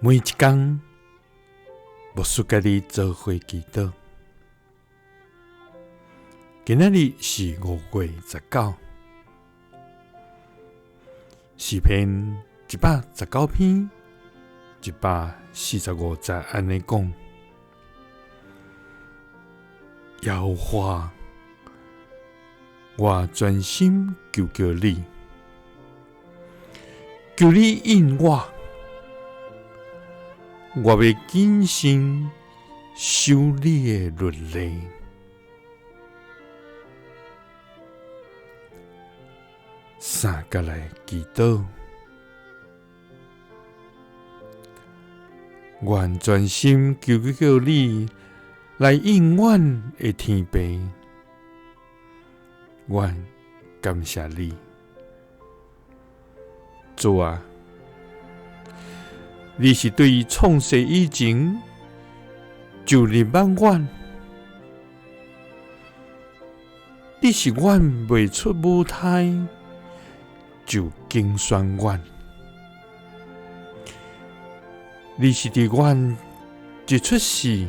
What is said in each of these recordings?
每一工，牧師佮你做伙祈禱。今仔日是5月19，詩篇119篇145節按呢講：耶和華，我專心求叫你，求你應我，我欲謹慎守你的律例。三佮來祈禱，願專心求叫你來應阮的天父，阮感謝你，主啊，你是對創世以前就認捌阮，你是阮未出母胎就揀選阮，你是佇阮一出世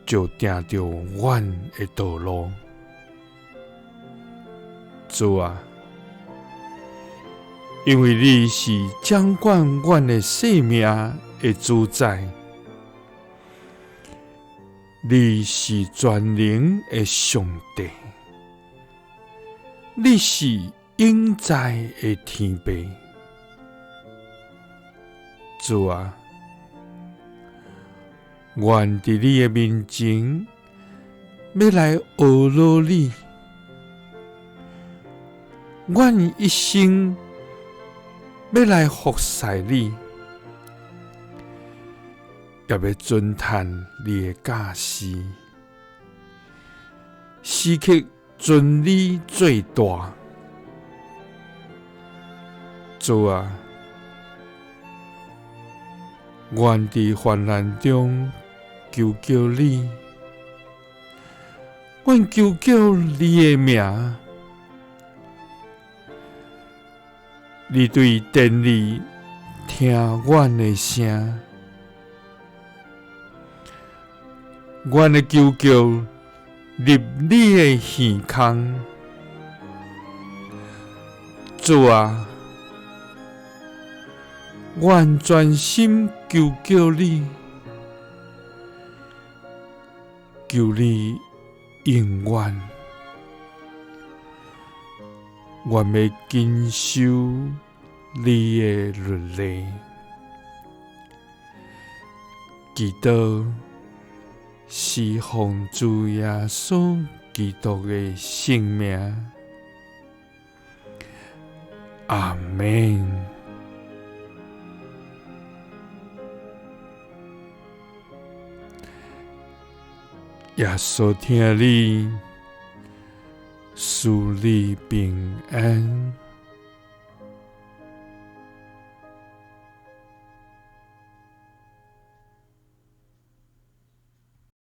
就定著阮的道路，主啊，因為你是掌管阮的生命的主宰，你是全能的上帝，你是永在的天父，主啊，阮佇你的面前欲來呵咾你，阮一生欲來服侍你，也欲遵趁你的教示，時刻尊你做大。主啊，阮佇患難中求叫你，阮求叫你的名，你對殿裡聽阮的聲，阮的求叫入你的耳空。主啊，阮專心求叫你，求你應阮，阮欲謹守你的律例，祈禱是奉主耶穌基督的聖名，阿們。耶穌疼你，賜你平安。